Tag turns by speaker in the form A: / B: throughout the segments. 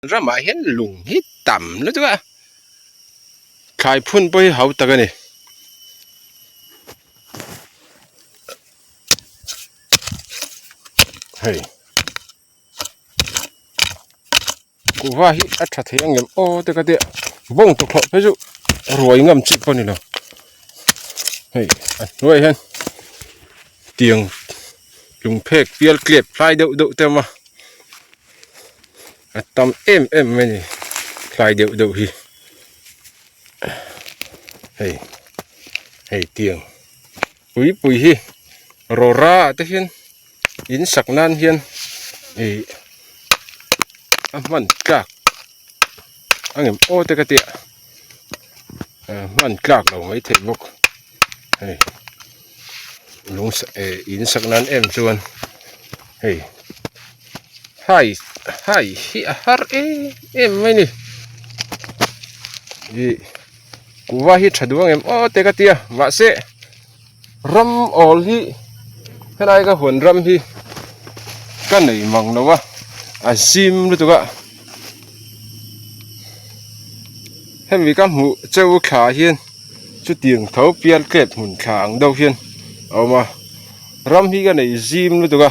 A: Ramah hian lung hi tam lutuk a, thlai phun pawh hi hau tak a ni. Hei kuhva hi a tha thei ang em aw te ka tia bawng tukhlawh phei chu ruai ngam chi pawh a ni lo hei a hnuaiah hian tiang lung phek pial tlep hlai deuh deuh te a awm a. A tam em em mai a ni hlai deuh deuh hi hei hei tiang pui pui hi rawra ah te hian in sak nan hian ih a hman tlak a ngem aw te ka tia hman tlak lo mai theih bawk hei lung eh in sak nan em chuan hei hai hai hi a har em em mai a ni ih kuhva hi tha duh ang em aw te ka tia mahse ram awl hi helai ka huan ram hi ka nei mang lo a a zim lutuk a hemi ka hmuh cheu thla hian chutiang tho pial tlep hmun thla ang deuh hian a awm a ram hi ka nei zim lutuk a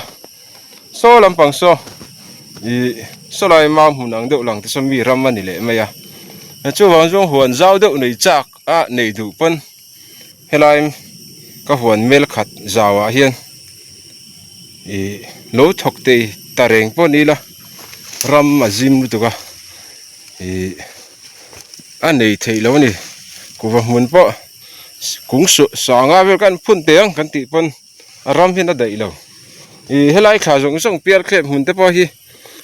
A: saw lampang saw ih saw lai mau hmun ang deuh lang te saw mi ram a ni leh mai a chuvang chuan huan zau deuh nei chak a nei duh pawn helai ka huan mel khat zau ah hian ih lo thawk tei ta reng pawh ni ila ram a zim lutuk a ih a nei theih loh a ni kuhva hmun pawh kung suh sanga vel khan phun teh ang kan tih pawn a ram hian a daih lo ih helai thla zawng zawng pial thlep hmun te pawh hi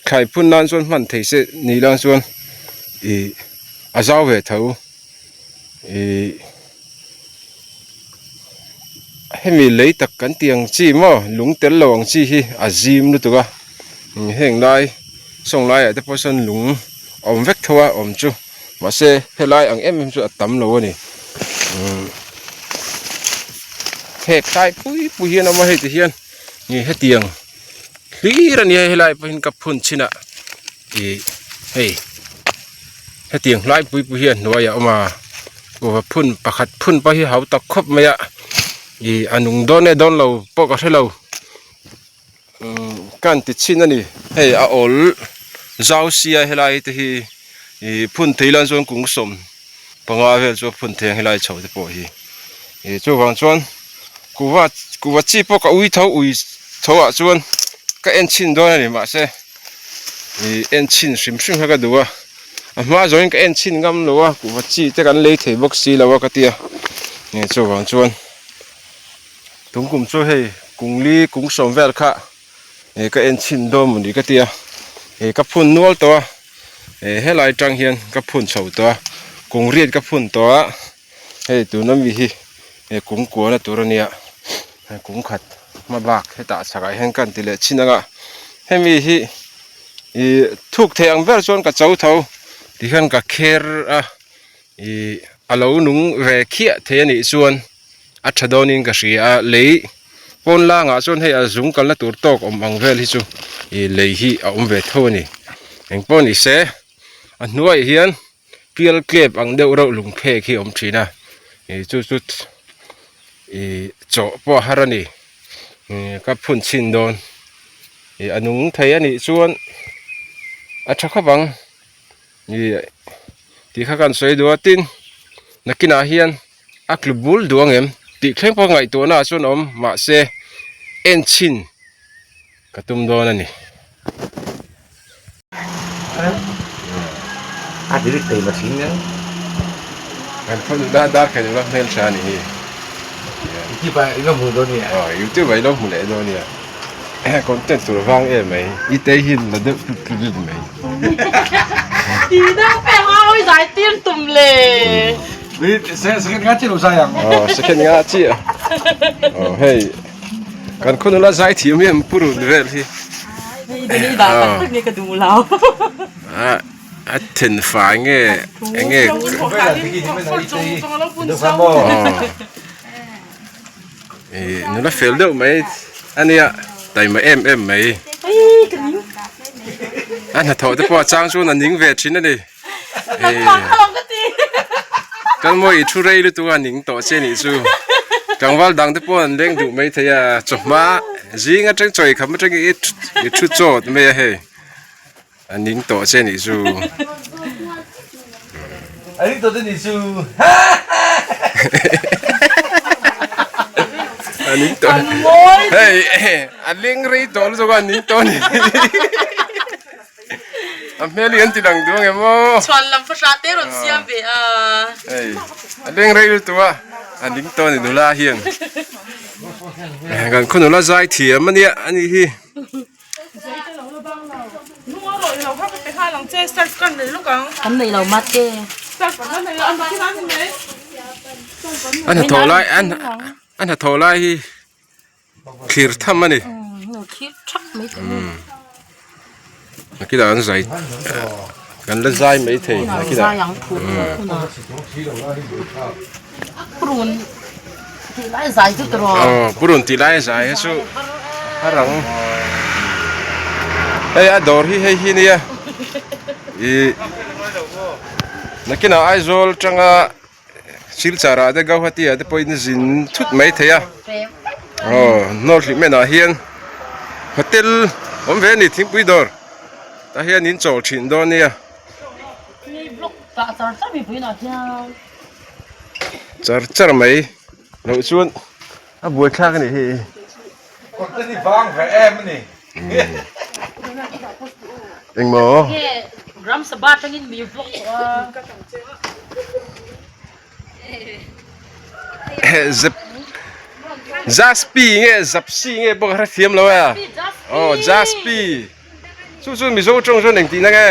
A: thlai phun nan chuan hman thei se ni lang chuan ih a zau ve tho ih hemi lei tak kan tih ang chi maw lung tel lo ang chi hi a zim lutuk a heng lai sawng laiah te pawh sawn lung a awm vek tho a awm chu mahse helai ang em em chu a tam lo a ni phek hlai pui pui hian a awm a hei ti hian ih hetiang hlir a ni a helai pawhin ka phun chhin a ih hei hetiang hlai pui pui hi a hnuaiah a awm a kuhva phun pakhat phun pawh hi hau tak khawp mai a ih a nung dawn nge dawn lo pawh ka hrelo umm ka han ti chhin a ni hei a awl zau sia helai te hi ih phun thei lan chuan kung 15 vel chu a phun thei ang helai chho te pawh hi ih chuvang chuan kuhva kuhva chi pawh ka ui tho ui tho ah chuan ka en chhin dawn a ni mahse ih en chhin hrim hrim kha ka duh a a hma zawhin ka en chhin ngam lo a kuhva chi te kan lei thei bawk si lo a ka tia ih chuvang chuan tum kum chu hei kung li kung sawm vel kha ih ka en chhin dawn maw ni ka tia ih ka phun nual tawh a ih helai tang hian ka phun chho tawh a kung riat ka phun tawh a hei tuna mi hi ih kung kuahna tur a nia hei kung khat hma bak hetah chhakah hian ka han ti leh chhin ang a hemi hi ih thuk thei ang ber chuan ka cho tho tikhian ka kher a ih a lo nung ve khiah thei a nih chuan. a tha dawnin ka hria a lei pawn langah chuan hei a zung kalna tur tawk awm ang vel hi chu ih lei hi a awm ve tho a ni engpawh ni se a hnuaiah hian pial tlep ang deuh reuh lung phek hi a awm thin a ih chu chu ih chawh pawh a har a ni ih ka phun chhin dawn ih a nung thei a nih chuan a tha khawp ang ih tih kha kan sawi duh a tin nakinah hian. A tlu bul duh ang em tih thleng pawh ngaihtuahna ah chuan a awm mahse en chhin ka tum dawn a ni.
B: A ti rik thei machine nen.
A: Kan phone duh dan dar khaih duh la hmeltha a ni hi.
B: YouTube ah i lo hmu dawn nia.
A: Aw YouTube ah i lo hmu leh dawn nia. Content tur vang em mai. I tei hi la deuh tlut tlut lut mai.
C: Ti deuh pek a awi zai tir tum le.
B: Second nga chi lo zai ang.
A: Aw second nga chi a. Aw hei kan khua nula zai thiam hi an purun vel hi.
C: Hei dani dah tak tak nge ka duh lo.
A: A a then fai nge enge. Nula fel deuh mai ania taima em em mai. A hnathawh te pawh a chang chuan a ning ve thin a ni. Kalmawi i thu rei lutuk a ning tawh che nih chu. Tlangval dang te pawh an leng duh mai thei a, chawhma zing atang chawi kham atang i i thu chawt mai a hei. A ning tawh che nih chu.
B: A ning tawh che nih chu.
A: A ning tawh. Hei a leng rei tawh lutuk a ning tawh a ni. A hmel hi an ti lang duh ang em aw.
C: Chhuan lam fahra te rawn siam ve a.
A: Hei a leng rei lutuk a a ning tawh a ni nula hian. Kan khaw nula zai thiam a nia a nih hi.
C: Kan nei lo mate.
A: A hnathawh lai a hnathawh lai hi thlir tham a ni. Nakinah an zai kan la zai mai thei nakinah. Aw purun tih lai zai hi chu a rang hei a dawr hi hei hi nia ih nakinah Aizawl atanga Silchar ah te Guwahati ah te pawhin zin thut mai thei a aw North Hlimen ah hian hotel awm ve a ni thingpui dawr tah hian in chawl thin dawn nia. Char char mai loh chuan a buaithlak a nih hi.
B: Kawrte hi vang ve em a ni.
A: Engmaw?
C: Gram Sabha atangin mi vlog tawh a.
A: Zep Jaspi nge Zapsi nge pawh ka hrethiam lo a. Aw Jaspi. Chu chu Mizo tawng chuan engtihna nge?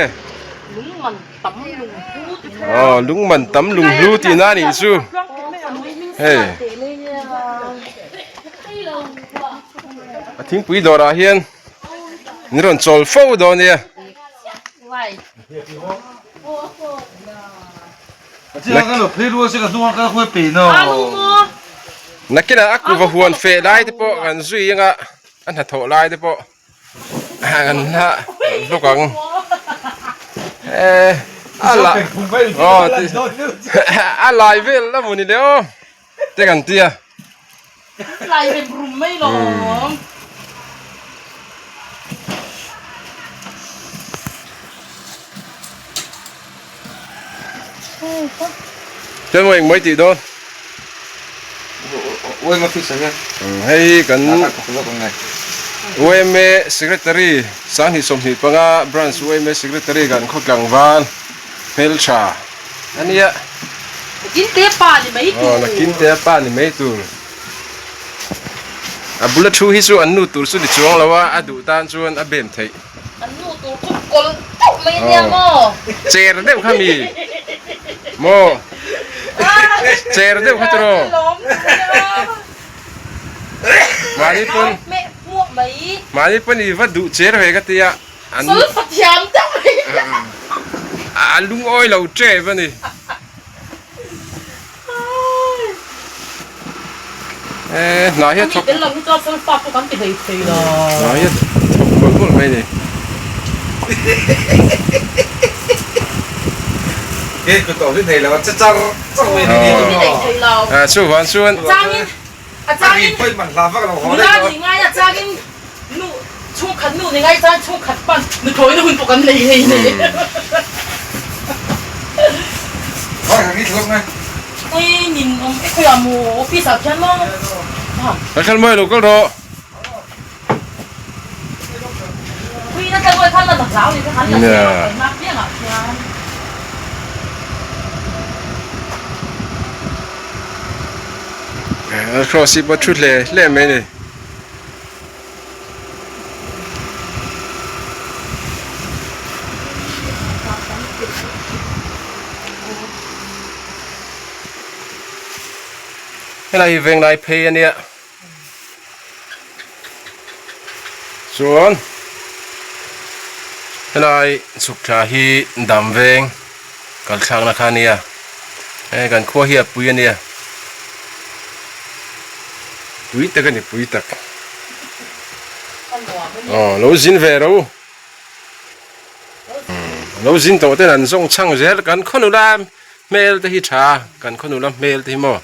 C: Lungman tam lunghlu ti kha.
A: Aw lungman tam lunghlu tihna a nih chu. Hei. A thingpui dawrah hian min rawn chawl fo dawn nia. Nakinah a kuva huan feh lai te pawh kan zui anga a hnathawh lai te pawh. Kan hla bawk ang eh a la aw a lai vel la mawni le aw te kan tia
C: lai rem rum mai lawm
A: Chuan maw engmawih tih dawn?
B: Uaima office ah hian.
A: Hei hi kan UMA Secretary Sanghnih 25 Branch UMA Secretary kan khaw tlangval hmeltha a nia.
C: Nakin te pa ni mai tur.
A: Aw nakin te pa ni mai tur. A bula thu hi chu an nu tur chu ni chuang lo a, a duh tan chuan a bem theih.
C: An nu tur chu kawlh deuh mai ania maw?
A: Cher deuh kha mi maw? Cher deuh kha tiraw? Mahni pawn mahni pawn i va duh cher ve ka tia.
C: Sulfa thiam deuh mai.
A: A lungawi lo tep a ni. Eh, hna hi a thawk.
C: Tel lo hi chuan solfa pawh kan ti hlei thei lo.
A: Hna hi a thawk mawlh mawlh mai ni.
B: Ke ku tawh hi nei lo a che char char mai ni.
C: Ni hlei thei lo.
A: Ah, chu van chuan.
C: Changin a changin.
B: Poi man hla vak lo haw
C: Nula ni ngai a changin nu chhungkhat nu ni ngai chuan chhungkhat pan nuthlawi na hun pawh kan nei hei nei. Ui nin awm e khawiah maw office ah khian maw.
A: Ka thal mawi lo kal rawh.
C: Ui na thal mawi khan la zau ni khan la zau na piang ah khian.
A: Cross hi pawh thu hle hle mai ni. Helai hi venglai phei a nia chuan helai chhuk thla hi dam veng kal thlakna kha a nia hei kan khua hi a pui a nia pui tak a ni pui tak aw lo zin ve ro. Lo zin tawh ten an zawng chhang zel kan khaw nula hmel te hi tha kan khaw nula hmel te hi maw.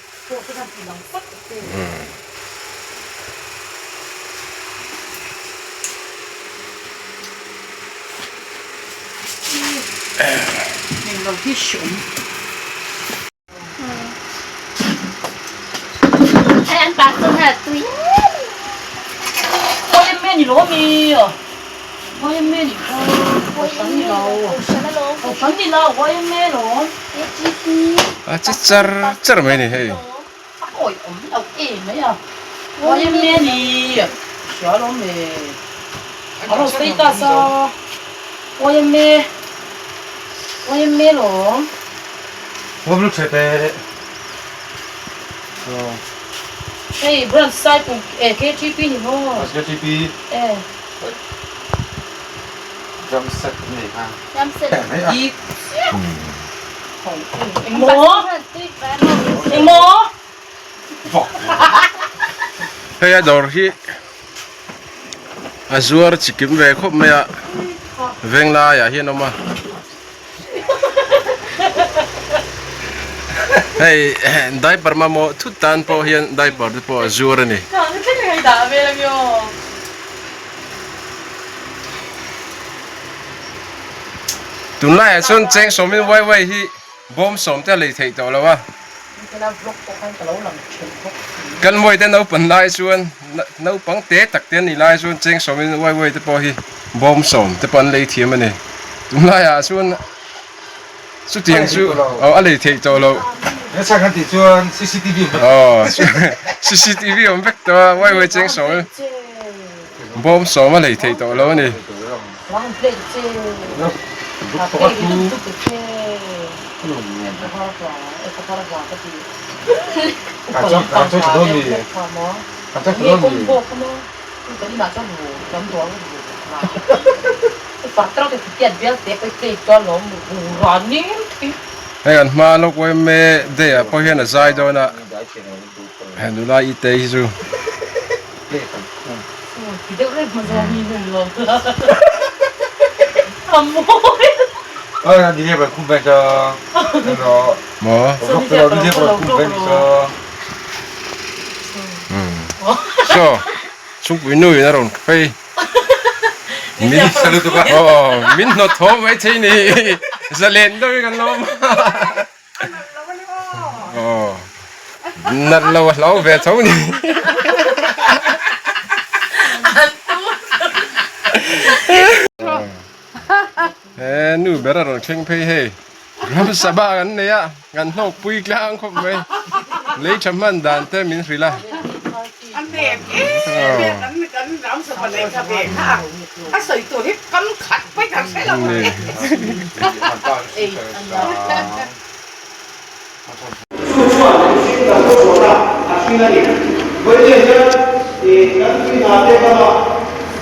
A: A che char char mai a ni hei.
C: Hei branch Saipum eh KTP ni maw?
B: KTP.
C: Eh.
B: Drum set ni ha.
D: Drum set.
C: Dik chiah. Engmaw? Engmaw?
A: Hei a dawr hi a zuar chikim ve khawp mai a venglaiah hian a awm a hei diaper mamawh thut tan pawh hian diaper te pawh a zuar a ni. Tunlaiah chuan cheng sawmin wai wai hi bawm sawm te a lei theih tawh lo a. Kan mawite naupang lai chuan naupang te tak te an nih lai chuan cheng sawmin wai wai te pawh hi bawm sawm te pawh an lei thiam a ni. Tunlaiah chuan chutiang chu a lei theih tawh lo. Aw cctv awm vek tawh a wai wai cheng sawmin bawm sawm a lei theih tawh lo a ni. Hei an hma lawk yma day ah pawh hian a zai dawn a he nula i te hi chu. Maw? Saw chhungpui nu in a rawn phei min aw min hnawt thaw mai thei ni zalen deuhin kan lo awm a. Aw nat lo a hlau ve tho ni. He nu ber a rawn thleng phei hei ram sava kan nei a kan hlawk pui tlang khawp mai lei tha hman dan te min hrilh a.
E: A hnek em em kan kan ram sava nei kha ve kha a sawi tur hi kam khat pawi kan hre lo ang e.
F: Chu chuan mihring kan khawchhuahna a hring a ni. Vawiin hian kan tui hna te lama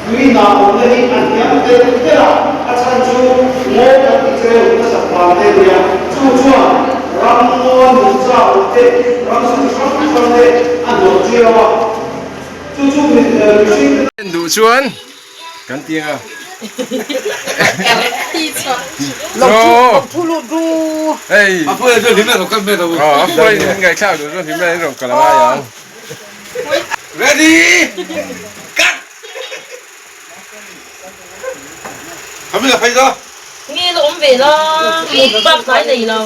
F: tui hna awmna hi a hniam tel tel a, a chhan chu ngaw kan tih chereu hmasak vang te nia. Chu chuan ram ngaw nungcha awm te, ramsa chi hrang hrang te a hnawh ṭiau a. Chu chu mihring te.
A: En duh chuan kan ti ang a.
E: Lo thu lut ru.
A: Hei.
B: A pawh chuan hlimna lo kal mai lo.
A: Aw a pawh in ngaihthlak duh chuan hlimna in rawn kal a ngai ang.
B: Ready cut. Khamila phei zo.
C: Nge la awm ve la, bak hnai nei lo.